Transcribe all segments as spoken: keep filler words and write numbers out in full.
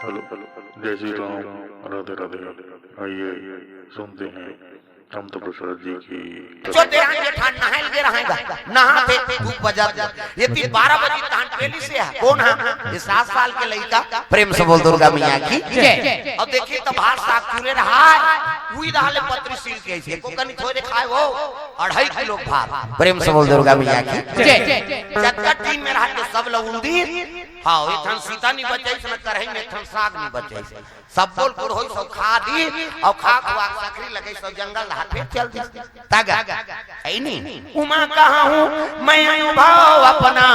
Hello, जय श्री राम, राधे राधे। आइए, सुनते हैं कामता प्रसाद जी की। जो देरान जेठान नहाए लगे रहाएगा, नहाथे दू बजत। ये तीन बारह बजे तहन पेली से है। कौन है? ये सात साल के लइका। प्रेम से बोल दुर्गा मैया की जय। और देखिए, तब हाथ साफ चूरे रहा है, उही रहा ले पतरी सील के ऐसे। एको कनी थोड़े खाए वो, अढ़ाई किलो भार। प्रेम से बोल दुर्गा मैया की जय। जगत टीम में रहा के सब लोग उंदीर। हाँ, एक थन सीता नहीं बचाई, इसमें कढ़ाई में एक थन साग नहीं बचाई। सब बोल कुल होई, सब खा दी, और खा खुआ के सकरी लगे, सब जंगल रहा, फिर चल दी। तागा, ऐ नहीं, उमा कहा हूँ मैं अनुभव अपना,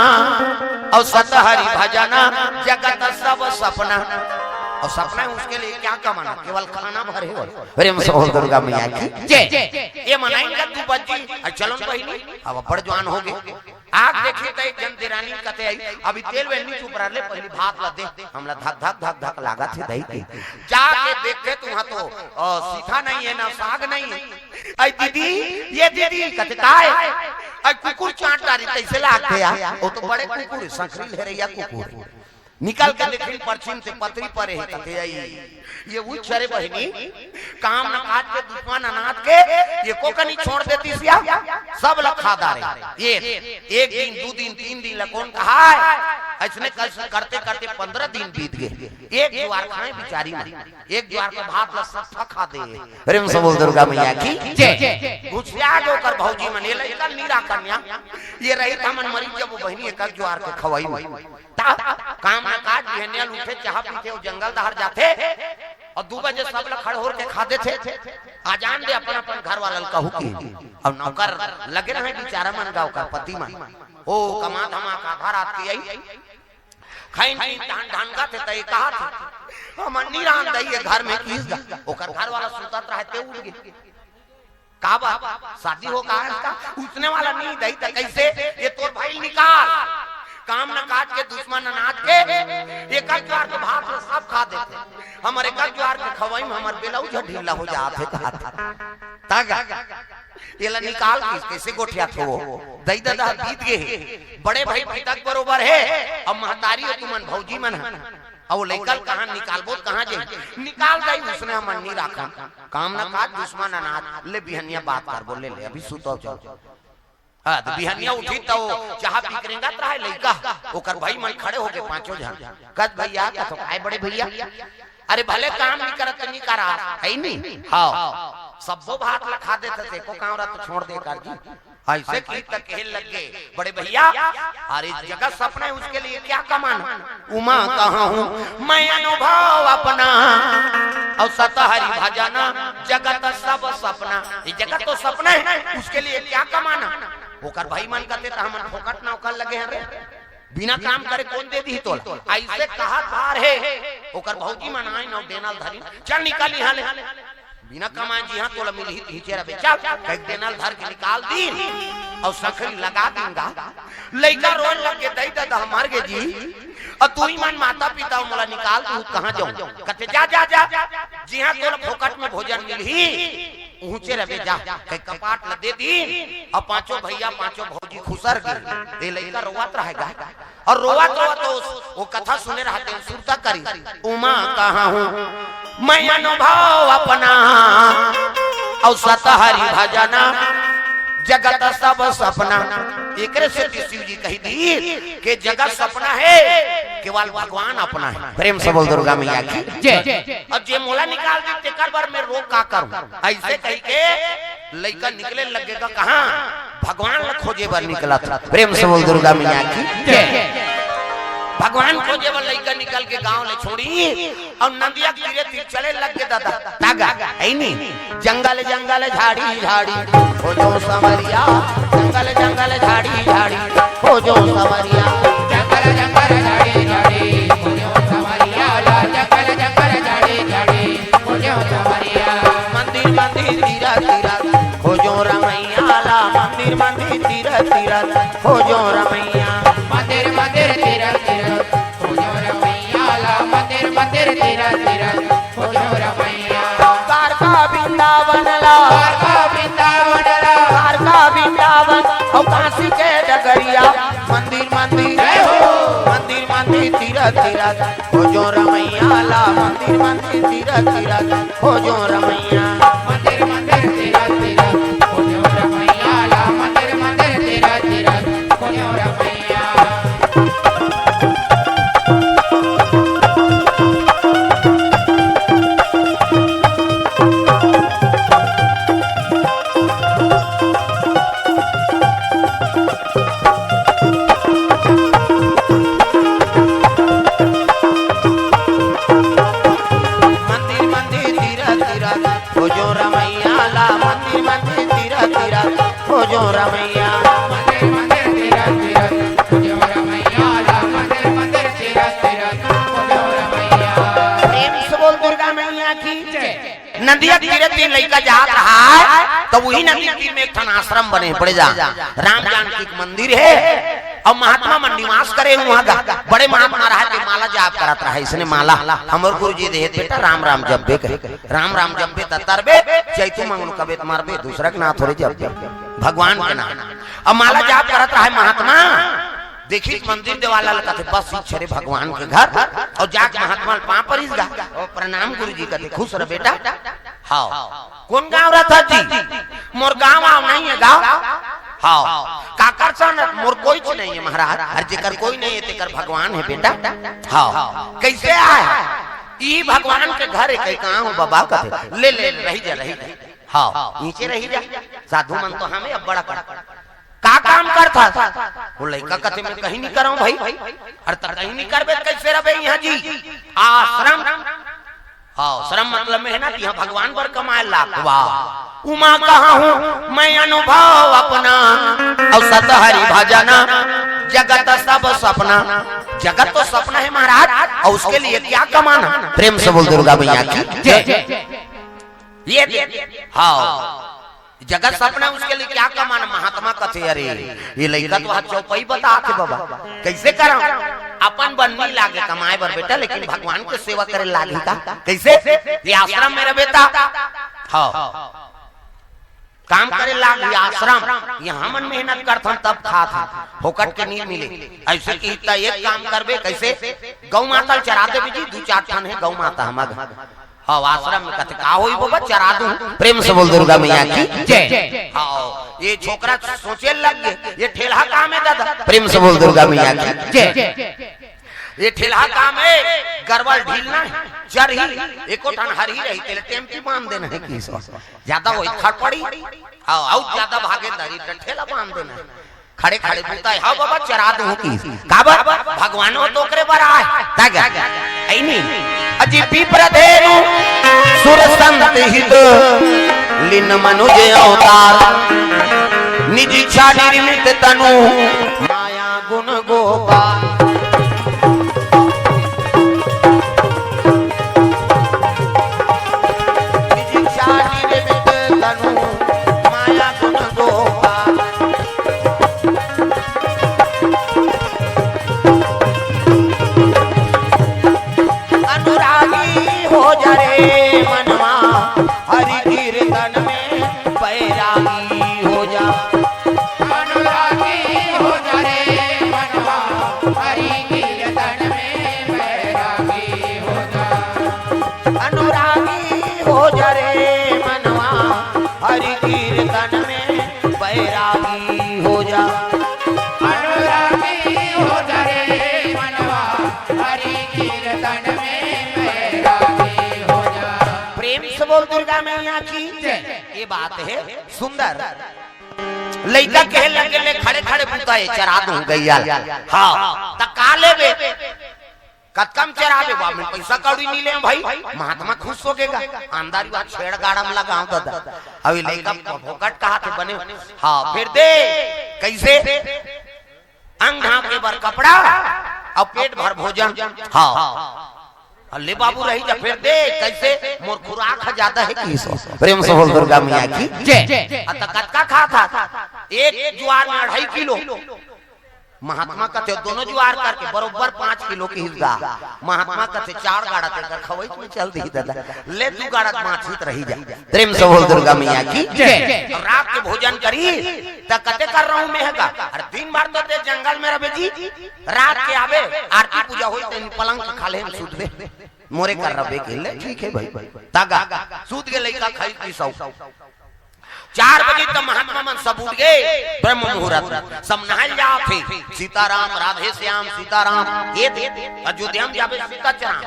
और सतहरि भजना जगत सब सपना। और सपना है उसके लिए क्या कमाना, केवल खाना भरे हो। प्रेम से बोल दुर्गा मैया की जय। ये मनाएंगे दू बज्जी, और चलो बहिनी, अब बड़ जवान हो गए। आग देखी त एक जन देरानी कथे आई, अभी तेल वेल नहीं चुप रहा ले, पहली भात ला दे, हमला धक धक धक धक लागत है दही के। जाके देखे तुहा तो, अ, सीता नहीं है ना साग नहीं है। आई दीदी, ये दीदी कथे काय? आई कुकुर चाट डारी तैसे लागथे यार, वो तो बड़े कुकुर है, संकरी लहरैया कुकुर। निकल के देखिन परछिन से पतरी परे हे, कथे आई, ये उही चरे बहिनी, काम न काज के दुश्मन अनाथ के, एको कनी छोड़ देतिस या, सब ला खा डारे। ये एक दिन, दू दिन, तीन दिन ला कौन कहाय? ऐसने कर-, करते करते पंद्रह दिन बीत गए। एक जुआर खाए बिचारी मन, एक जुआर के भात ला सब खा दे। प्रेम से बोल दुर्गा मैया की जय। घुसिया के ओकर भौजी मन, ये लइका नीरा कन्या, ये रही त हमन मरी जब वो बहिनी एक जुआर के खवाई में। ता काम न काज, बिहनिया ल उठे, चाहा पीथे, वो जंगल डहर जाथे, और दू बजे सब ल खड़होर के खा देथे। अजान दे अपन अपन घर वाला ल कहू की, और नौकर लगे रहे बिचारा मन, गाँव का पति मन, ओ कमा धमा के आधा रात के आई, खाइन पीन धान धान गाथे, त ये कहा थे, हम नी रहन दई ये घर में, किस गा, ओकर घर वाला सुतत रहे, ते उठ गए। का बात? शादी हो कहा इसका? उसने वाला नहीं दई त कैसे? ये तोर भाई निकाल। काम न काज के दुश्मन अनाथ के, एक जुआर के भात ला सब खा देथे। हमर एक जुआर के खवाई में हमर बेलऊ झ ढीला हो जात हे, कहा थे। तागा, ये ला निकाल किस, कैसे गोठिया थो? दई ददा बीत गए हे। बड़े भाई पिता के बरोबर हे, अब महतारी हो तुमन भौजी मन ह। अउ लइका ल कहाँ निकालबो, कहाँ जाही? निकाल दई, उसने हमन नी राखन। काम न काज, दुश्मन अनाथ, ले बिहनिया बात करबो, ले, ले, अभी सुतो जाओ। हाँ, त बिहनिया उठी त वो चाहा पी के रेंगत रहे लइका, ओकर भाई मन खड़े होके पांचों झन। कस भैया, कथो, "आय बड़े भैया, अरे भले काम नी करत त नी करा, है नी?" हाँ, सब्बो भात ला खा देथे, एको काम रहा त छोड़ दे कर जी। ऐसे की त कहे लग गए, "बड़े भैया, अरे जगत सपना है, उसके लिए क्या कमाना?" उमा कहा हूँ मैं अनुभव अपना, और सतहरि भजना जगत सब सपना। ये जगत तो सपना है, उसके लिए क्या कमाना? ओकर भाई मन कहते त हमन फोकट नौकर लगे हैं रे, बिना काम करे कौन दे दी तोला? ऐसे कहा धार है। ओकर भौजी मन आइन अउ डेना ल धरिन, "चल निकल यहाँ ले।" बिना कमाए जिहाँ तोला मिलही तिहिचे रबे, चल। कहिके डेना ल धर के निकाल दीन अउ संखरी लगा दीन गा। लइका रोए लग गे, "दई ददा मर गे जी, अउ तुही मन माता पिता हो, मोला निकाल दू, कहाँ जाऊँ?" कथे, "जा, जा, जा, जिहाँ तोला फोकट में भोजन मिलही, उहुँचे रबे जा।" कहिके कपाट ल दे दीन अउ पाँचों भैया पाँचों भौजी खुसर गे। ए लइका रोवत रहे गा। अउ रोवत रोवत ओ, ओ कथा सुने रहते हैं, सुरता करी, "उमा कहा हूँ मैं अनुभव अपना, अउ सतहरि भजना जगत सब सपना।" एकरे सेती शिव जी कहि दीन के जगत सपना है, केवल भगवान अपना है। प्रेम से बोल दुर्गा मैया की जय। अब जे मोला निकाल दी तेकर बर मैं रोग का करूँ? ऐसे कहिके लइका निकले लग गे गा कहाँ? भगवान ल खोजे बर निकलत। प्रेम से बोल दुर्गा मैया की जय। भगवान खोजे बर लइका निकल के गाँव ले छोड़ी अउ नदिया तीरे तीर चले लग गे ददा। तागा, है नी? जंगल जंगल झाड़ी झाड़ी खोजों सँवरिया, जंगल जंगल झाड़ी झाड़ी खोजों सँवरिया। जंगल जंगल झाड़ी झाड़ी खोजों सँवरिया, ला जंगल जंगल झाड़ी झाड़ी खोजों सँवरिया। मंदिर मंदिर तीरा तीरा खोजों रमैया ला, मंदिर मंदिर तीरा तीरा खोजों रमैया। मंदिर मंदिर तीरा तीरा खोजों रमैया ला, मंदिर मंदिर तीरा तीरा खोजों रमैया। द्वारका वृंदावन ला, द्वारका वृंदावन ला, द्वारका वृंदावन अउ काशी के डगरिया। मंदिर मंदिर, जय हो। मंदिर मंदिर तीरा तीरा खोजों रमैया। ला मंदिर मंदिर तीरथ तीरथ खोजो रमैया। मंदिर मंदिर तीरथ तीरथ खोजो रमैया ला, मंदिर मंदिर तीरथ तीरथ खोजो रमैया। मंदिर मंदिर तीरथ तीरथ खोजो रमैया ला, मंदिर मंदिर तीरथ तीरथ खोजो रमैया। मंदिर मंदिर तीरथ तीरथ खोजो रमैया ला, मंदिर मंदिर तीरथ तीरथ खोजो रमैया। प्रेम से बोल दुर्गा मैया की जय। नदिया तीरे तीन लइका जात रहा है, तो वही नदी तीर में एक ठन आश्रम बने हे, बड़े जा राम जानकी के मंदिर हे, अउ महात्मा मन निवास करे हे उहाँ गा। बड़े महात्मा रहा हे, माला जाप करत रहा हे, इसने माला हमर गुरु जी देहे, बेटा राम राम जपबे कहे, राम राम जपबे त तरबे, चैतू मंगलू कबे त मरबे, दूसरा के नाम थोड़े जपबे, भगवान के नाम। अब माला जाप करत रहा हे महात्मा, देखिस मंदिर देवाला ल कथे, "बस इच्छा रे भगवान के घर।" अउ जाके महात्मा ल पाँव परिस गा। "ओ प्रणाम गुरुजी," कथे, "खुश रह बेटा।" "हाँ।" "कोन गाँव रथस जी?" "मोर गाँव आव नहीं हे गाँव।" "हाँ।" "काकर सन?" "मोर कोईच नहीं हे महाराज।" "अरे जेकर कोई नहीं हे तेकर भगवान हे बेटा।" "हाँ।" "कइसे आय?" "इही भगवान के घर हे।" "कहीं कहाँ हो बाबा?" कथे, "ले, ले, ले, रही जा, रही जा।" "हाँ।" "नीचे रही जा, साधु मन तो हमें अब बड़ा कर।" "का काम करथस?" वो लइका कथे, "मैं कहीं नहीं करंव भाई।" "अरे त कहीं नहीं करबे त कइसे रबे इहाँ जी?" "आश्रम।" "हाँ, श्रम मतलब मेहनत, इहाँ भगवान बर कमाए लाग।" "वाह।" "उमा कहा हूँ मैं अनुभव अपना, अउ सत हरि भजन जगत सब सपना।" जगत तो सपना हे महाराज, अउ उसके लिए क्या कमाना? प्रेम से बोल दुर्गा मैया की जय। ये, हाँ, जगत सपना, उसके लिए क्या कमाना? महात्मा कथे, "अरे, ये लइका तो हा चौपाई बतात हे बाबा, कइसे करंव?" "अपन बर नइ लागे कमाए बर बेटा, लेकिन भगवान के सेवा करे लागही का।" "कइसे?" "ये आश्रम में रह बेटा।" "हाँ।" "काम करे लागही आश्रम, इहाँ हमन मेहनत करथन तब खाथन, फोकट के नइ मिले।" "अइसे कही त एक काम करबे।" "कइसे?" "गौ माता ल चरा देबे जी, दू चार ठन हे गौ माता हमर घर।" हाँ, आश्रम में कथे, "का होही बाबा, चरा दूँ।" प्रेम से बोल दुर्गा मैया की जय। हाँ, ये छोकरा सोचे लग गे, "ये ठेलहा काम हे दादा।" प्रेम से बोल दुर्गा मैया की जय। "ये ठेलहा काम हे, गरवा ल ढीलना हे, चरही, एको ठन हरही रही, तेला टेमकी बांध देना हे, कहिस जादा होही खड़पड़ी, हाँ, अउ जादा भागे धरही त ठेला बांध देना हे।" खड़े खड़े बूता हे, "हाँ बाबा, चरा दूँ," कहिस। "काबर?" "भगवान हो तो ओकरे बर आय।" ता गा? अइनी। "अजी विप्र धेनु सुर संत हित, लीन मनुज अवतार। निज इच्छा निर्मित तनु, माया गुण गोपाल।" निज इच्छा निर्मित तनु, माया गुण गोपाल। अनुरागी हो जा रे मनवा, हरि कीर्तन में बैरागी हो जा। अनुरागी हो जा रे मनवा, हरि कीर्तन में बैरागी हो जा। अनुरागी हो जा रे मनवा, हरि कीर्तन में बैरागी हो जा। अनुरागी हो जा रे मनवा, हरि कीर्तन में बैरागी हो जा। प्रेम से बोल दुर्गा मैया की जय। ये बात हे सुंदर। लइका कहे लगे, "ले खड़े खड़े बूता हे, चरा दूँ गइया ल।" "हाँ।" "त का लेबे?" "कतका म चराबे?" "बा, मैं पइसा कौड़ी नइ लेंव भाई।" महात्मा खुश हो गे गा। "अंदर ही बात छेड़ गाड़ा म लगाओ दादा।" अभी लइका फोकट कहाथे बने। "हाँ, फेर दे।" "कइसे?" "अंग ढांके बर कपड़ा अउ पेट भर भोजन।" "हाँ।" "अउ ले बाबू रही जा, फेर दे।" "कइसे?" "मोर खुराक ह जादा हे, कहिस।" प्रेम से बोल दुर्गा मैया की जय। "अ त कतका खाथस?" "एक जुआर में अढ़ाई किलो।" महात्मा कथे, "दोनों जुआर करके बरोबर पाँच किलो," कहिस गा। महात्मा कथे, "चार गाड़ा तेकर खवई में चल दिही दादा, ले दू गाड़ा बाँचही त रही जा।" प्रेम से बोल दुर्गा मैया की जय। "अउ रात के भोजन करही त कते कर रहूँ मैं ह गा?" "अरे दिन भर तो ते जंगल में रबे जी, रात के आबे, आरती पूजा होही, तेन पलंग के खाल्हे में सुतबे।" मोरे कर रबे के ले, ठीक है भाई। तागा, सूत गे लइका, खाई पी सौ। चार बजे त महात्मा मन सब उठ गे, ब्रह्म मुहूर्त, सब नहाय जात हे। सीताराम, राधे श्याम, सीताराम, ये दे, अयोध्या में जाबे सीताराम,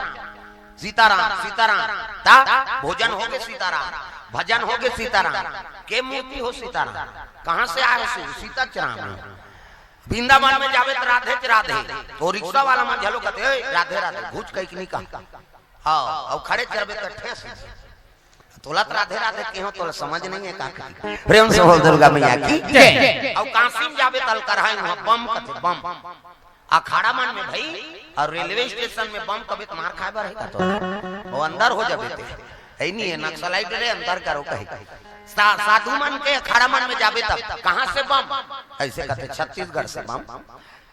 सीताराम, सीताराम, ता भोजन होगे सीताराम, भजन होगे सीताराम, के मूर्ति हो सीताराम, कहाँ से आए हो? सीताराम। वृंदावन में जाबे त राधे च राधे, तो रिक्शा वाला मन घलो कथे, "ए, राधे राधे," घुच कहिके नहीं कहा। हाँ, अउ खड़े चलबे त ठेस। तोला त राधे राधे के हो, तोला समझ नहीं है का कही। प्रेम से बोल दुर्गा मैया की जय। अउ काशी में जाबे त अलकरहा, वहाँ बम कथे, बम। अखाड़ा मन में भाई, अउ रेलवे स्टेशन में बम कबे त मार खाए बर हे का तो? वो अंदर हो जाबे ते। है नहीं है, नक्सलाइट रे, अंदर करो कहे। सा-, साधु मन के अखाड़ा मन में जाबे तब, "कहाँ से बम?" ऐसे कथे, "छत्तीसगढ़ से बम।"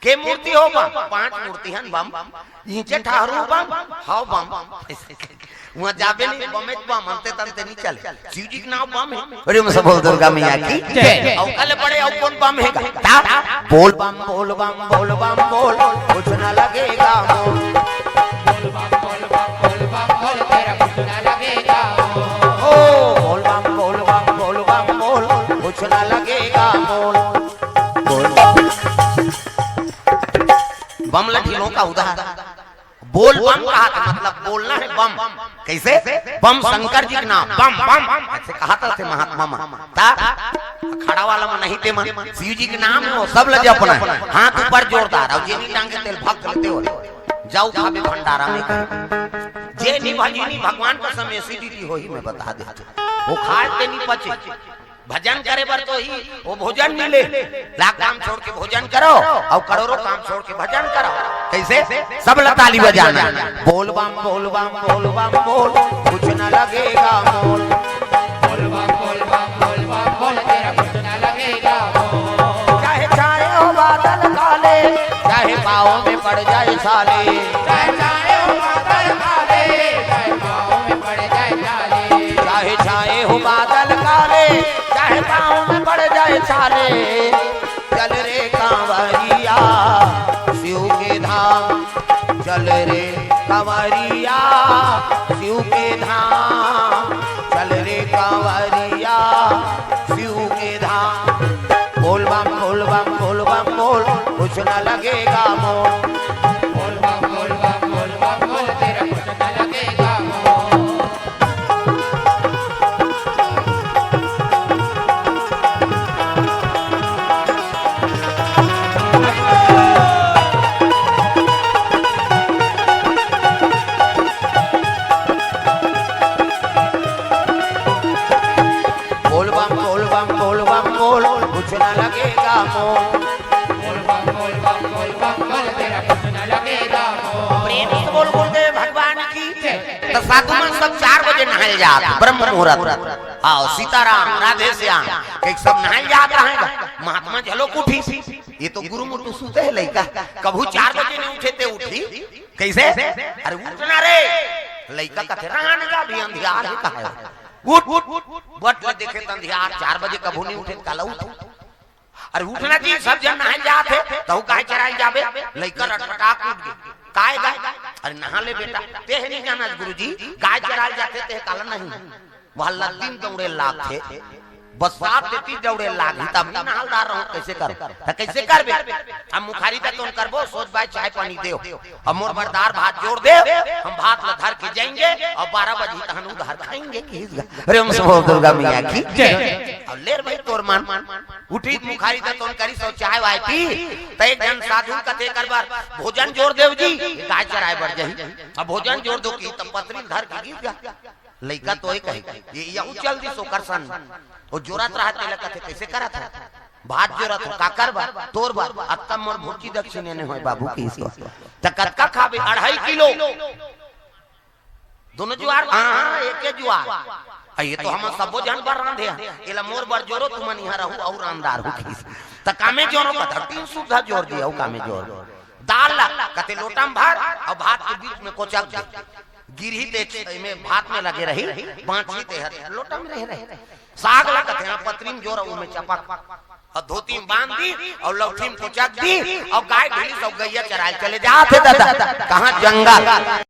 के मूर्ति हो बम? पांच मूर्ति हन बम। ईंचे ठाहरू बम, हव बम। वहाँ जाबे नहीं, बमेच बम, अंते तंते नहीं चले। शिव जी के नाम बम है। अरे, हम सब बोल दुर्गा मैया की जय। अउ काले पड़े, अउ कौन बम है? ता, बोल बम, बोल बम, बोल बम, बोल, कुछ न लगेगा मोल। बोल बम, बोल बम, बोल बम, बोल, तेरा कुछ न लगेगा मोल। ओ, बोल बम, बोल बम, बोल बम, बोल, कुछ न लगेगा मोल। बोल। बम ल ढिलो का उधार। बोल बम कहा था, मतलब बोलना है बम। कैसे? बम शंकर जी के नाम, बम, बम। ऐसे कहा था से महात्मा मन। ता खड़ा वाला मन नहीं ते मन। शिव जी के नाम हो, सब ल जपना है। हाथ ऊपर जोरदार, अउ जेनी टांगे तेल भक्त लेते हो। जाओ खाबे भंडारा में कहीं। जे नहीं भजनी भगवान कसम एसिडिटी होही, मैं बता देते। वो खाए ते नहीं पचे। भजन करे बर तो ही वो भोजन मिले। लाख काम छोड़ के भोजन करो अउ करोड़ों काम छोड़ के भजन करो। कैसे? सब ल ताली बजाना। बोल बम, बोल बम, बोल बम, बोल, कुछ न लगेगा मोल। बोल बम, बोल बम, बोल बम, बोल, तेरा कुछ न लगेगा मोल। चाहे छाए हो बादल काले, चाहे पाँव में पड़ जाए छाले। चाहे छाए हो बादल काले, चाहे पाँव में पड़ जाए छाले। चाहे छाए हो बादल काले, चाहे पाँव में पड़ जाए छाले। चल रे कांवरिया शिव के धाम, चल रे कांवरिया शिव के धाम, चल रे कांवरिया शिव के धाम। बोल बम, बोल बम, बोल बम, बोल, कुछ न लगेगा मोल। बोल बम, बोल बम, बोल बम, बोल, तेरा कुछ न लगेगा मोल। बोल बम, बोल बम, बोल बम, बोल, कुछ ना लगेगा मोल। बोल बम, बोल बम, बोल बम, बोल, तेरा कुछ ना लगेगा मोल। प्रेम से बोल गुरुदेव भगवान की जय। तो साधु मन सब चार बजे नहाए जात, ब्रह्म मुहूर्त। हाँ, सीताराम, राधे श्याम, कहीं सब नहाए जात रहे। महात्मा झलोक उठी, ये तो गुरु मुट्टू सूते है लइका, कभू चार बजे नहीं उठे ते उठी। कैसे? अरे उठना रे, लइका कथे रहन का भी अंधियार है कहा। उठ, उठ, उठ, बट ले देखे त अंधियार, चार बजे कभू नहीं उठे, काला उठ। अरे उठना जी, सब झन नहाए जात हे, तहू गाय चराए जाबे, लइका रटपटाक उठ गे। काय गाय? अरे नहा ले बेटा, तेह नहीं जाना गुरुजी, गाय चराए जाथे, तेह काला नहीं। वह लद्दीन दौड़े लागथे, बस्सात देती दौड़े लागही, तब नहीं नहालदार रहूं, कैसे करो? त कैसे करबे? हम मुखारी का तोन करबो, सोच बाय चाय पानी देव। अब मोर बर दार भात जोर देव, हम भात ल धर के जाएंगे और बारह बजे तहन उधार खाएंगे। अरे हम सब दुर्गा मैया की जय। अब ले रे भाई तोर मन। उठी मुखारी त तोन करी सो चाय वाय पी, त एक झन साधु कथे कर बर भोजन जोर देव जी, गाय चराए बर जाही। अब भोजन जोर दो की त पतरी धर के गिर गा। लइका तो एक है, ये यहू चल दिस ओकर संग। वो जोरत रहा तेला कथे, "कैसे करत है?" "भात जोरत हो, काकर बर?" "तोर बर।" "अत्ता मोर भुर्ची दक्षिणे ने होय बाबू की इसको।" "त कतका खाबे?" "अढ़ाई किलो।" दोनों जुआर, हाँ, हाँ, एके जुआर। "आ, ये तो हम सबो झन बर रांधे हैं। एला मोर बर जोरो, तुमन इहाँ रहू अउ रांधदार हो खीस।" त कामे जोरो कथा, तीन सुद्धा जोर दिया, अउ कामे जोर। दाल ला कथे लोटा में भर, अउ भात के बीच में कोचक दे। गिरही ते एमे भात में लगे रही, बाँचही ते हर लोटा में रह रहे। साग ला कथे, हाँ, पतरी में जोर, अउ में चपक। अउ धोती में बांध दी, अउ लौठी में कोचक दी, अउ गाय ढीली सब गैया चराए चले जात हे दादा। कहाँ जंगल?